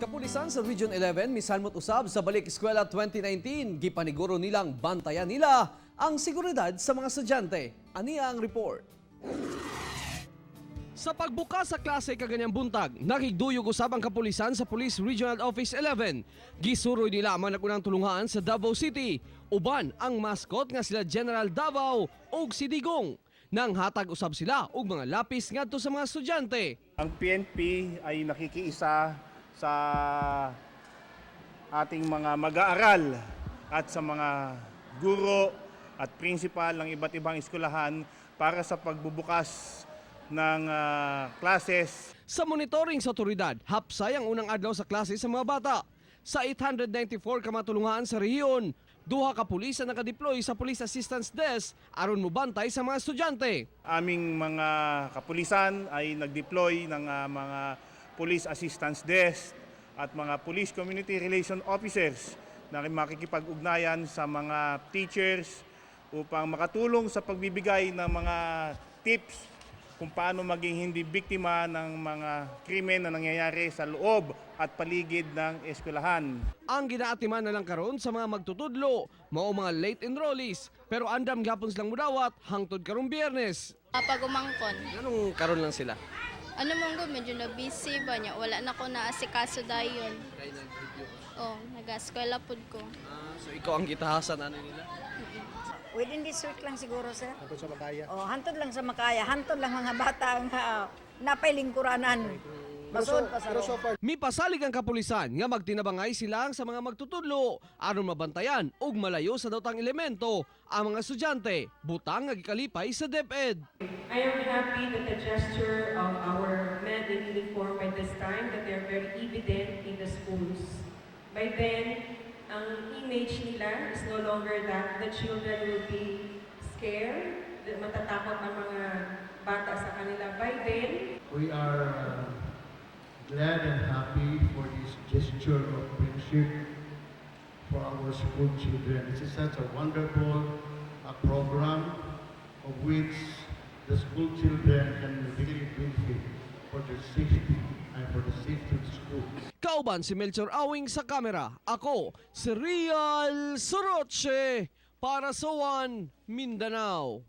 Kapulisan sa Region 11 misalmot usab sa Balik Eskwela 2019. Gipaniguro nilang bantayan nila ang seguridad sa mga estudyante. Ania ang report. Sa pagbukas sa klase kaganyang buntag, nakigduyog usab ang kapulisan sa Police Regional Office 11. Gisuroy nila ang mga nagunang tulunghaan sa Davao City. Uban ang mascot nga sila General Davao ug si Digong. Nang hatag usab sila og mga lapis ngadto sa mga estudyante. Ang PNP ay nakikiisa sa ating mga mag-aaral at sa mga guro at principal ng iba't ibang eskwelahan para sa pagbubukas ng classes. Sa monitoring sa otoridad, hapsay ang unang adlaw sa klase sa mga bata. Sa 894 ka mga tulungan sa rehiyon, duha ka pulis ang nakadeploy sa Police Assistance Desk aron mobantay sa mga estudyante. Aming mga kapulisan ay nag-deploy ng mga police assistance desk at mga police community relation officers na makikipag-ugnayan sa mga teachers upang makatulong sa pagbibigay ng mga tips kung paano maging hindi biktima ng mga krimen na nangyayari sa loob at paligid ng eskwelahan. Ang ginaatiman na lang karon sa mga magtutudlo, mao mga late enrollees, pero andam gapon silang mudawat hangtod karong Biyernes. Pag umangkon. Anong karon lang sila? Ano man go, medyo na busy ba niya. Wala na ko naasikaso dayon. Oh, nag-eskwela pud ko. Ah, so ikaw ang gitahasan ano nila? Within this week lang siguro, sir. Hantod sa Makaya? Oh, hantod lang sa Makaya. Hantod lang mga bata nga napailingkuranan. Masud pa sa so, Mipasalig ang kapulisan nga magtinabangay silang sa mga magtutudlo aron mabantayan ug malayo sa dawtang elemento ang mga estudyante butang nga gikalipay sa DepEd. I am happy that the gesture of our men in uniform by this time, that they are very evident in the schools. By then, ang image nila is no longer that the children will be scared, that matatakot ang mga bata sa kanila. By then, We are glad and happy for this gesture of friendship for our school children. This is such a wonderful program of which the school children can really benefit for their safety and for the safety of the school. Kauban si Melchor Awing sa kamera. Ako si Real Soroche para sa One Mindanao.